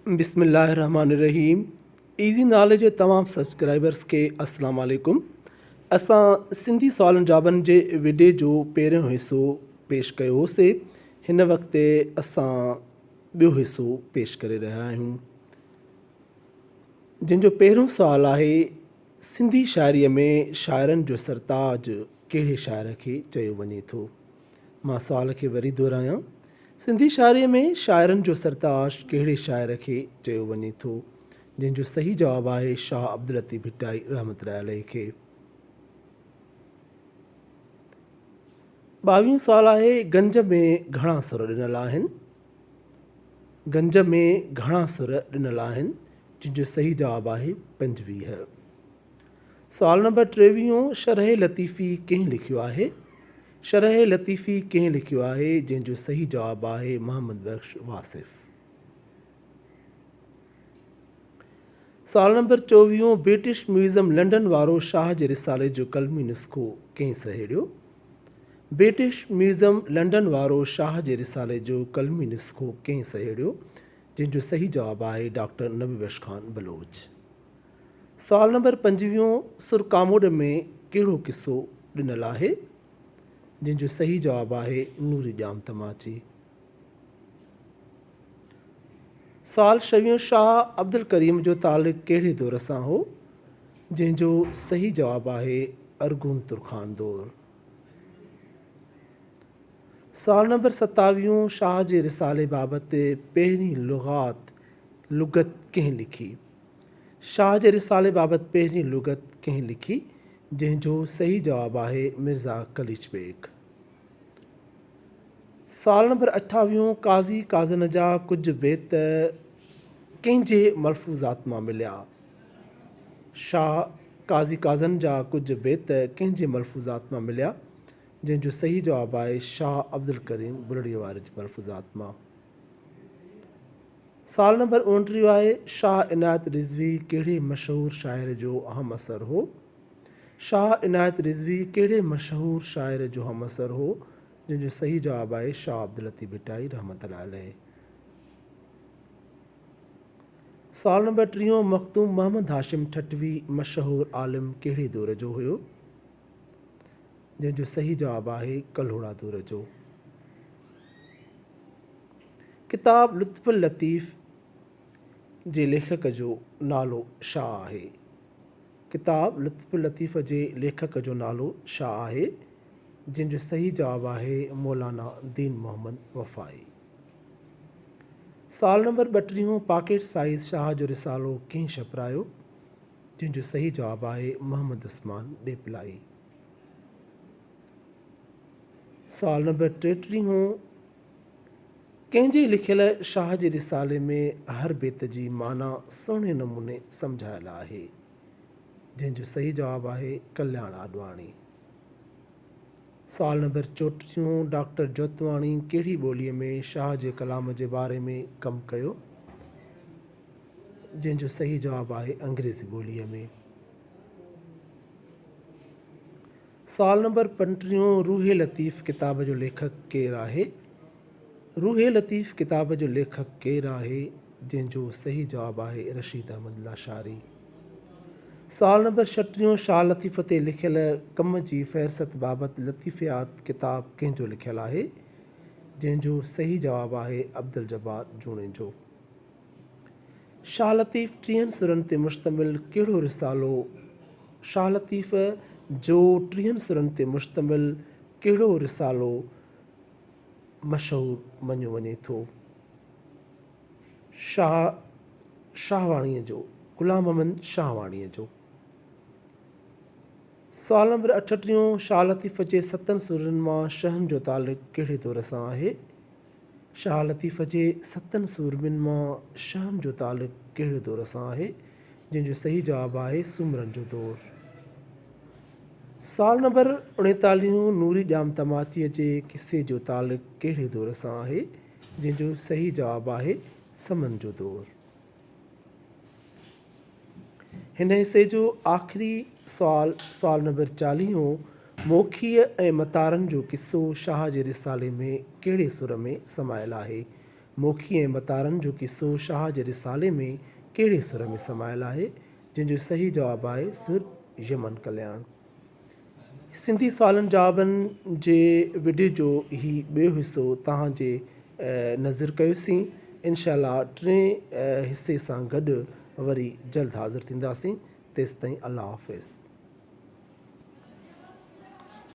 بسم الله الرحمن الرحيم ايزي ناليج جي تمام سبسڪرائبرس کي السلام عليڪم اسان سنڌي سوالن جوابن جي وڊيو جو پهريون حصو پيش ڪيو هوسي هن وقت اسان ٻيو حصو پيش ڪري رهيا آهيون جنهن جو پهريون سوال آهي سنڌي شاعري ۾ شاعرن جو سرتاج ڪهڙي شاعر کي چيو وڃي ٿو مان سوال کي وري دهرايان، سنڌي شاعريء ۾ شاعرن جو سرتاج ڪهڙي شاعر کي چيو وڃي ٿو؟ جنهن جو صحيح جواب آهي شاهه عبداللطيف ڀٽائي رحمة الله عليه کي. ٻاويهون سوال آهي گنج ۾ گهڻا سر ڏنل آهن؟ گنج ۾ گهڻا سر ڏنل آهن؟ جنهن جو صحيح جواب آهي 25. سوال نمبر ٽيويهون شرح لطيفي ڪنهن لکيو آهي؟ شرح لطيفي ڪنهن لکيو آهي؟ جنهن جو صحيح جواب آهي محمد بخش واصف. سوال نمبر چوويهون برٽش ميوزم لنڊن وارو شاهه جي رسالي جو قلمي نسخو ڪنهن سهيڙيو؟ برٽش ميوزم لنڊن وارو شاهه جي رسالي جو قلمي نسخو ڪنهن سهيڙيو؟ جنهن جو صحيح جواب آهي ڊاڪٽر نبي بخش خان بلوچ. سوال نمبر پنجويهون سر ڪاموڏ ۾ ڪهڙو قصو ڏنل آهي؟ جنهن جو صحيح جواب آهي نوري ڄام تماچي. سوال ڇويهون شاهه عبدالڪريم جو تعلق ڪهڙي دور سان هو؟ جنهن جو صحيح جواب آهي ارغون ترخان دور. سوال نمبر ستاويهون شاهه جي رسالي بابت پهرين لغات، لغت، ڪنهن لکي؟ شاهه جي رسالي بابت پهرين لغت ڪنهن لکي؟ جنهن جو صحيح جواب آهي مرزا قليچ بيگ. سوال نمبر اٺاويهون قاضي قاضن جا ڪجهه بيت ڪنهن جي ملفوظات مان مليا؟ شاهه قاضي قاضن جا ڪجهه بيت ڪنهن جي ملفوظات مان مليا؟ جنهن جو صحيح جواب آهي شاهه عبدالڪريم بلڙيء واري جي ملفوظات مان. سوال نمبر اوڻٽيهه آهي، شاهه عنايت رضوي ڪهڙي مشهور شاعر جو هم عصر هو؟ شاهه عنايت رضوي ڪهڙي مشهور شاعر جو هم عصر هو؟ جنهن جو صحيح جواب آهي شاهه عبداللطيف ڀٽائي رحمة الله عليه. سوال نمبر ٽيهون مخدوم محمد هاشم ٺٽوي مشهور عالم ڪهڙي دور جو هيو؟ جنهن جو صحيح جواب آهي ڪلهوڙا دور جو. ڪتاب لطف اللطيف جي ليکڪ جو نالو شاهه آهي. ڪتاب لطف اللطيف جي ليکڪ جو نالو شاهه آهي، جنهن جو صحيح جواب آهي مولانا دين محمد وفائي. سوال نمبر ٻٽيهون پاڪيٽ سائيز شاهه جو رسالو ڪنهن ڇپرايو؟ جنهن جو صحيح جواب آهي محمد عثمان ڏيپلائي. سوال نمبر ٽيٽيهون ڪنهن جي لکيل شاهه جي رسالي ۾ هر بيت جي معنيٰ سهڻي نموني سمجهايل آهي؟ جنهن جو صحيح جواب آهي ڪلياڻ آڏواڻي. سوال نمبر چوٽيهون ڊاڪٽر جوتواڻي ڪهڙي ٻوليء ۾ شاهه جي ڪلام جي باري ۾ ڪم ڪيو؟ جنهن جو صحيح جواب آهي انگريزي ٻوليء ۾. سوال نمبر پنٽيهون روح لطيف ڪتاب جو ليکڪ ڪير آهي؟ روح لطيف ڪتاب جو ليکڪ ڪير آهي؟ جنهن جو صحيح جواب آهي رشيد احمد لاشاري. سوال نمبر ڇٽيهون شاهه لطيف تي لکيل ڪم جي فهرست بابت لطيفيات ڪتاب ڪنهن جو لکيل آهي؟ جنهن جو صحيح جواب آهي عبدالجبار جوڻيجو. شاهه لطيف ٽيهن سرن تي مشتمل ڪهڙو رسالو شاهه لطيف جو ٽيهن سرن تي مشتمل ڪهڙو رسالو مشهور مڃيو وڃي ٿو؟ شاهه شاهواڻيء جو غلام محمد شاهواڻيء جو. سوال نمبر اٺٽيهون شاهه لطيف جي ستن سرن مان شهن جو تعلق ڪهڙي دور سان آهي؟ شاهه لطيف جي ستن سورمين مان شهن جو تعلق ڪهڙي دور سان آهي؟ جنهن جو صحيح جواب آهي سومرن جو دور. سوال نمبر اڻيتاليهون نوري ڄام تماچيء جي قصي جو تعلق ڪهڙي دور سان آهي؟ جنهن جو صحيح جواب آهي سمن جو دور. هن حصي جو آخري سوال، سوال نمبر چاليهون، موکيء ۽ متارن جو قصو شاهه جي رسالي ۾ ڪهڙي سر ۾ سمايل آهي؟ موکي ۽ متارن جو قصو شاهه جي رسالي ۾ ڪهڙي سر ۾ سمايل آهي؟ جنهن جو صحيح جواب آهي سر يمن ڪلياڻ. سنڌي سوالن جوابن جي وڊيو جو هي ٻيو حصو توهان جي نظر ڪيوسين. انشاء الله ٽئين حصي سان گڏ وري جلد حاضر ٿينداسين. تيستائين الله حافظ.